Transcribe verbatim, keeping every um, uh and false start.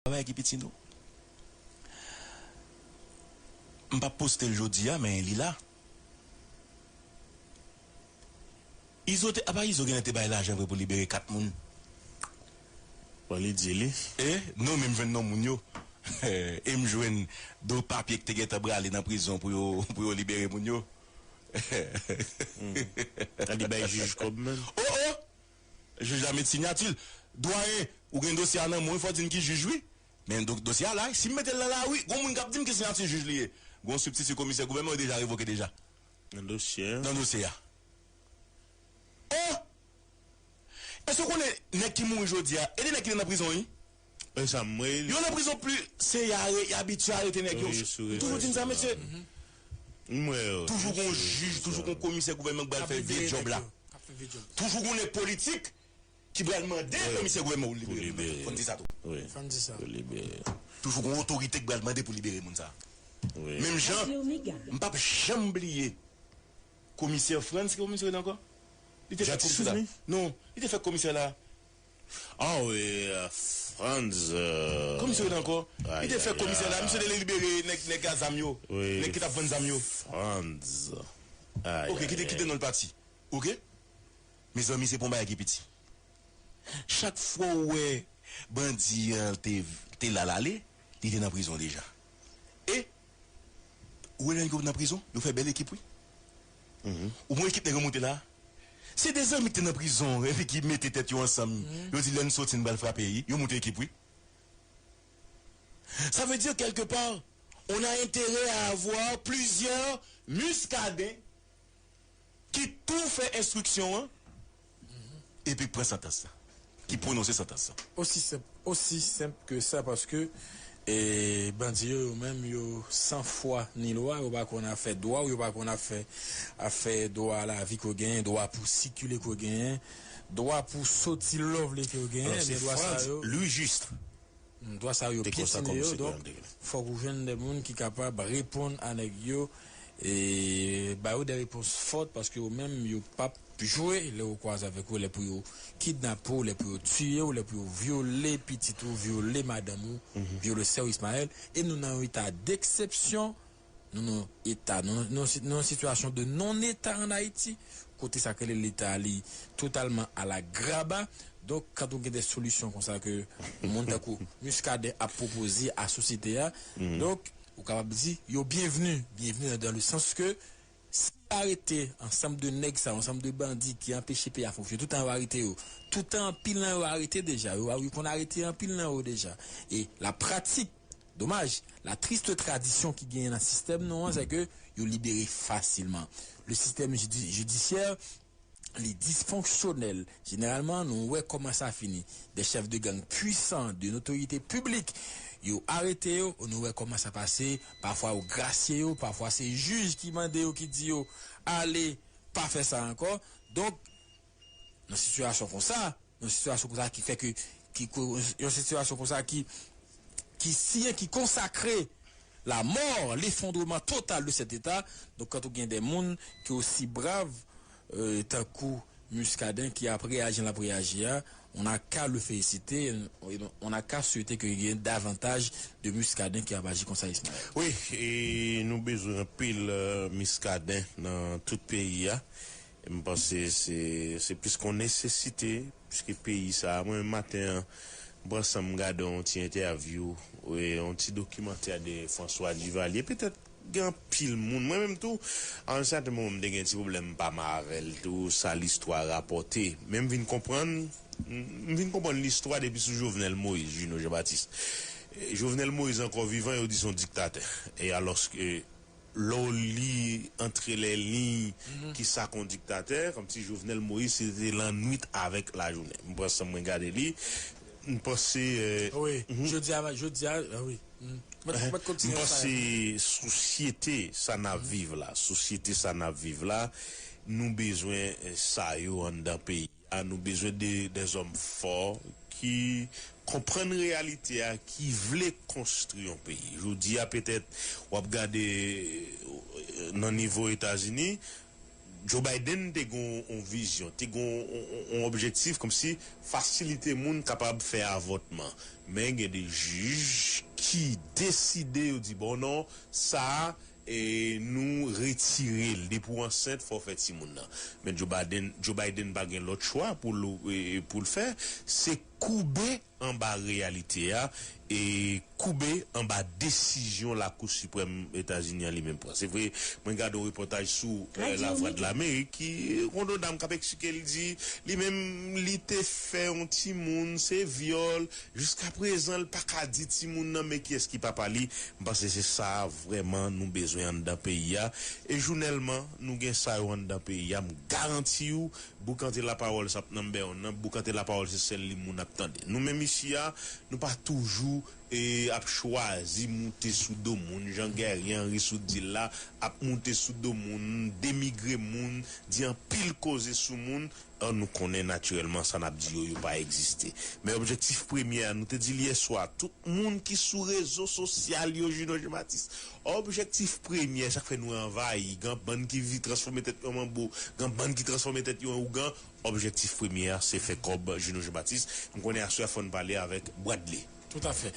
Travay ki piti non. M p ap poste l jodi a, men li la. Izo te, apa Izo genlè te bay lajan vre pou libere kat moun? Bon, li di li. E, non, men m jwenn non moun yo. E m jwenn do papye ki te gentan prale nan prizon pou yo, pou yo libere moun yo. Hmm. A li bay jij kòb menm. Oh, oh! Jij la met sinyati l. Dwayen, ou gen dosye a nan men w, fò w di n ki jij wi. Men do-, dosye a la, si m mete l nan lari, gon moun k ap di m ki siyati jij li ye. Gon sibstiti komisè gouvènman, yo deja revoke deja. Nan dosye a. Nan dosye a. Oh! Èske w konnen nèg ki mouri jodi a, e de nèg ki te nan prizon, wi? E sa m wè. Yo nan prizon plis, se y a re-, y abitye arete nèg yo. Wi, sou toujou di n sa, mesye. M wè yo. Toujou gon jij, toujou gon komisè gouvènman k pral fè vye djòb la. Toujou gon nèg politik ki pral mande komisè gouvènman pou libere moun nan. Fò n di sa tou. Wi. Fò n di sa. Pou libere. Toujou gon otorite ki pral mande pou libere moun sa. Wi. Menm jan, m p ap janm bliye komisè Frantz, ki komisè li ankò? Li te fè komisè la. Non, li te fè komisè la. Ah wi, euh, Frantz, euh, komisè li ankò? Li te fè komisè la, misye te libere nèg, nèg a zam yo, nèg ki t ap vann zam yo. Frantz. Ok, kite, kite non l pati. Ok? Mezanmi, se pa yon bagay ki piti. Chak fwa w wè bandi an te, te la l ale, li te nan prizon deja. E ou wè lè yo nan prizon, yo fè bèl ekip, wi. Ou wè ekip nèg yo monte la. Se de zanmi ki te nan prizon, epi ki mete tèt yo ansanm. Yo di, lè n soti, n pral frape, wi. Yo monte ekip, wi. Ça veut dire, quelque part, on a intérêt à avoir plusieurs Muscadin ki tou fè enstriksyon an, epi k pran santans lan, ki pwononse santans lan. Osi senp, osi senp ke sa, paske, e, bandi yo, yo menm, yo san fwa ni lwa, yo pa konn afè dwa, yo pa konn afè, afè dwa lavi ke w genyen, dwa pou sikile ke w genyen, dwa pou soti lè w vle ke w genyen, men dwa sa yo. Dwa sa yo pyetine yo, donk, fòk ou jwenn de moun ki kapab reponn a nèg yo, e ba yo de repons fòt, paske yo menm, yo p ap jwe lè yo kwaze avèk ou, lè pou yo kidnape w, lè pou yo tiye w, lè pou yo vyole pitit ou, vyole madanm ou, vyole sè w Ismaël, e nou nan yon eta deksepsyon. Nou nan eta, nou, nou, nou nan sitiyasyon de non-eta an Ayiti, kote sa k rele Leta li totalman alagraba. Donk, kan ou gen de solisyon konsa ke moun tankou Muscadin ap pwopoze a sosyete a, donk, ou kapab di, yo byenvni, byenvni nan, dans le sens ke si yo arete ansanm de nèg sa, ansanm de bandi ki anpeche peyi a fonksyone, toutan yo arete yo, toutan anpil nan yo arete deja, yo, yo konn arete anpil nan yo deja. E la pratik Domaj, la triste tradisyon ki genyen nan sistèm nou an, se ke yo libere fasilman. Le système judi-, judiciaire, li disfonksyonèl. Jeneralman, nou wè kòman sa fini. Des chefs de gang puissants, de notoriété publique, yo arete yo, nou wè kòman sa pase, pafwa yo grasye yo, pafwa se jij ki mande yo, ki di yo, ale, pa fè sa ankò. Donk, nan sitiyasyon konsa, yon sitiyasyon konsa ki fè ke, ki ko-, yon sitiyasyon konsa ki, ki siyen, ki konsakre la mort, l'effondrement total de cet État. Donk, kan ou gen de moun ki osi brav, euh, tankou Muscadin ki ap reyaji jan l ap reyaji a, on a ka le féliciter, on a ka swete ke gen davantaj de Muscadin ki ap aji konsa, Ismaël. Wi, e nou bezwen anpil, euh, Muscadin nan tout peyi a. M panse se, se plis ke yon nesesite, piske peyi sa a, mwen menm maten an, m pran san m gade yon ti entèvyou, e, yon ti dokimantè de François Duvalier. Petèt gen anpil moun, mwen menm tou, a yon sèten moman, m te gen ti pwoblèm pa mal avè l tou, sa listwa rapòte. Men m vin konprann, m vin konprann listwa depi sou Jovenel Moïse, Juno Jean Baptiste. E, Jovenel Moïse ankò vivan, yo di se yon diktatè. E alòske lè w li antre lè liy, kisa k yon diktatè, kòmsi Jovenel Moïse se te lannwit avèk lajounen. M pran san mwen gade li, m panse, euh, wi, jodi a, jodi a, ah wi. Mwen, mwen kontinye sa. M panse sosyete sa n ap viv la, sosyete sa n ap viv la, nou bezwen, euh, sa yo anndan peyi a, nou bezwen de, de zòm fò ki konprann reyalite a, ki vle konstwi yon peyi. Jodi a, petèt, w ap gade, euh, nan nivo Etazini, Joe Biden te gen yon vizyon, te gen yon objektif kòmsi fasilite moun kapab fè avòtman. Men gen de jij ki deside, yo di, bon, non, sa a, e nou retire l. Depi w ansent, fò w fè timoun nan. Men Joe Biden, Joe Biden pa gen lòt chwa pou l, e, pou l fè. Se koube anba reyalite a e koube anba desizyon Lakou Siprèm Etazini an li menm pran. Se vre, mwen gade yon repòtaj sou, e, Lavwadlamerik ki, e, yon dam k ap eksplike, li di, li menm, li te fè yon timoun, se vyòl. Jiskaprezan, l pa ka di timoun nan men kiyès ki papa li. M panse se sa vrèman nou bezwen anndan peyi a. E jounèlman, nou gen sa yo anndan peyi a, m garanti w, boukante lapawòl s ap nanmbè yon nan, boukante lapawòl se sèl li moun ap tande. Nou menm isi a, nou pa toujou, e, ap chwazi moute sou do moun, jan Guerrier Henry sou di l la, ap moute sou do moun, denigre moun, di anpil koze sou moun. An, nou konnen natirèlman sa n ap di yo, yo pa egziste. Men objektif premye a, nou te di l yèswa, tout moun ki sou rezo sosyal yo, Junior Jean Baptiste. Objektif premye, sa k fè nou anvayi, gen bann ki vi-, transfòme tèt yo an manbo, gen bann ki transfòme tèt yo an ougan. Objektif premye a, se fè kòb, Junior Jean Baptiste. M konnen aswè a fò n pale avèk Bradley. Toutafè.